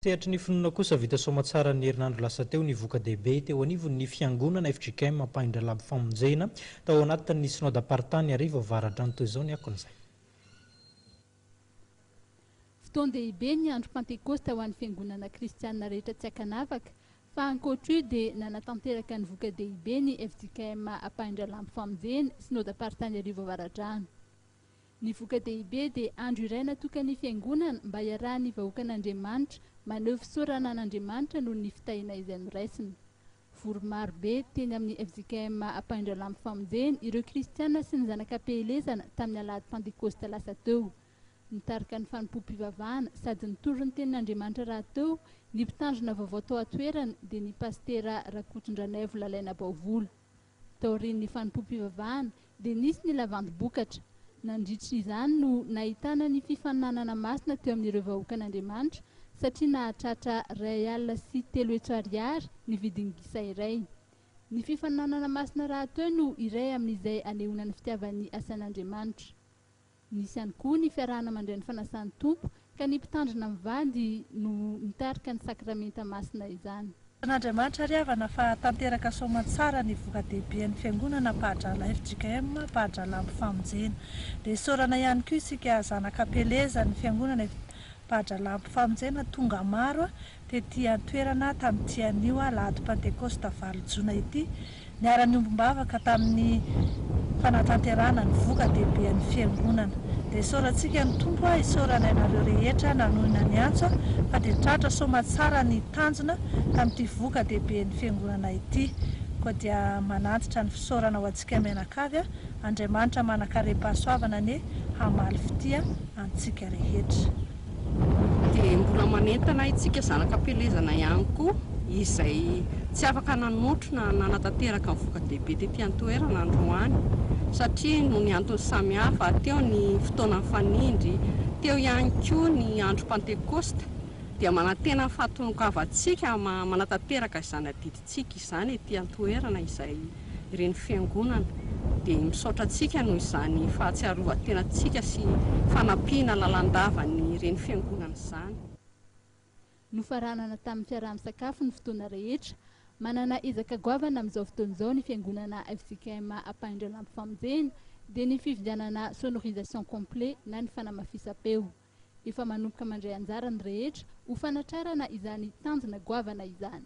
Sehatry ny finoana kosa, vita soamatsara ny herinandro lasa teo ny voka-dehibe teo anivon'ny fiangonana FJKM Ampahindralambo Famonjena tao anatin'ny Synodamparitany Iarivo Avaradrano. Toy izao ny akon'izay. Fotoan-dehibe ny andro Pantekosta ho an'ny fiangonana kristianina rehetra tsy ankanavaka, fa ankoatra io dia nanatanteraka ny voka-dehibe ny FJKM Ampahindralambo Famonjena, Synodamparitany Iarivo Avaradrano. Ny voka-dehibe dia andro iray natokan'ny Fiangonana mba hiarahan'ny vahoakan'Andriamanitra maneho fisaorana an'Andriamanitra noho ny fitahiana izay noraisina. Vory maro be teny amin'ny fjkm Ampahindralambo Famonjena ireo kristiana sy ny zanak'Ampielezana tamin'ny alahady Pantekosta lasa teo. Nitarika ny fanompoam-pivavahana sady nitory ny tenin'Andriamanitra rahateo ny mpitandrina vaovao tao an-toerana dia ny Pasitera Rakotondranaivo Lalaina Baovola. Taorian'ny fanompoam-pivavahana dia nisy ny lavandim-bokatra. Nandritra izany no nahitana ny fifaninanana masina teo amin'ireo vahoakan'Andriamanitra satria nahatratra 301 ariary ny vidin'ny gisa iray. Ny fifaninanana masina rahateo no iray amin'izay anehoana ny fitiavan'ny asan'Andriamanitra. Nisy ihany koa ny fiarahana mandray ny fanasan'ny Tompo ka ny mpitandrina mivady no nitarika ny sakramenta masina izany. An'Andriamanitra ry havana fa tanteraka soamantsara ny voka-dehiben'ny Fiangonana Ampahadrala fjkm Ampahadralambo Famonjena. Dia isaorana ihany koa isika zanak'Ampielezan'ny Fiangonana Ampahadralambo Famonjena tonga maro tety an-toerana tamin'ity anio alahady Pantekosta 8 jona ity, niara-niombom-bavaka tamin'ny fanatanterahana ny voka-dehiben'ny Fiangonana. Dia isaorantsika ny Tompo, isaorana ianareo rehetra nanohina ny antso fa dia tratra soamatsara ny tanjona tamin'ity voka-dehiben'ny Fiangonana ity. Koa dia manantitra ny fisaorana ho antsika mianakavy, Andriamanitra manan-karem-pahasoavana anie hamaly fitia antsika rehetra. Dia mbola manentana itsika zanak'Ampielezana ihany koa izay tsy afaka nanotrona nanatanteraka ny voka-dehibe tety an-toerana androany satria noho ny antony samihafa, teo ny fotoana nifanindry, teo ihany koa ny andro Pantekosta, dia manantena ny fahatongavantsika manatanteraka izany adidintsika izany ety an-toerana izay ireny fiangonana dia misaotra antsika noho izany fahatsiarovan-tenantsika sy fanampiana lalandava ny ireny fiangonana izany. Nofaranana tamin'ny fiaraha-misakafo ny fotoana rehetra. Manana ezaka goavana amin'izao fotoana izao ny fiangonana fjkm Ampahindralambo Famonjena dia ny fividianana sonorisation complet na ny fanamafisam-peo. Efa manomboka mandray anjara ny rehetra ho fanatrarana izany tanjona goavana izany.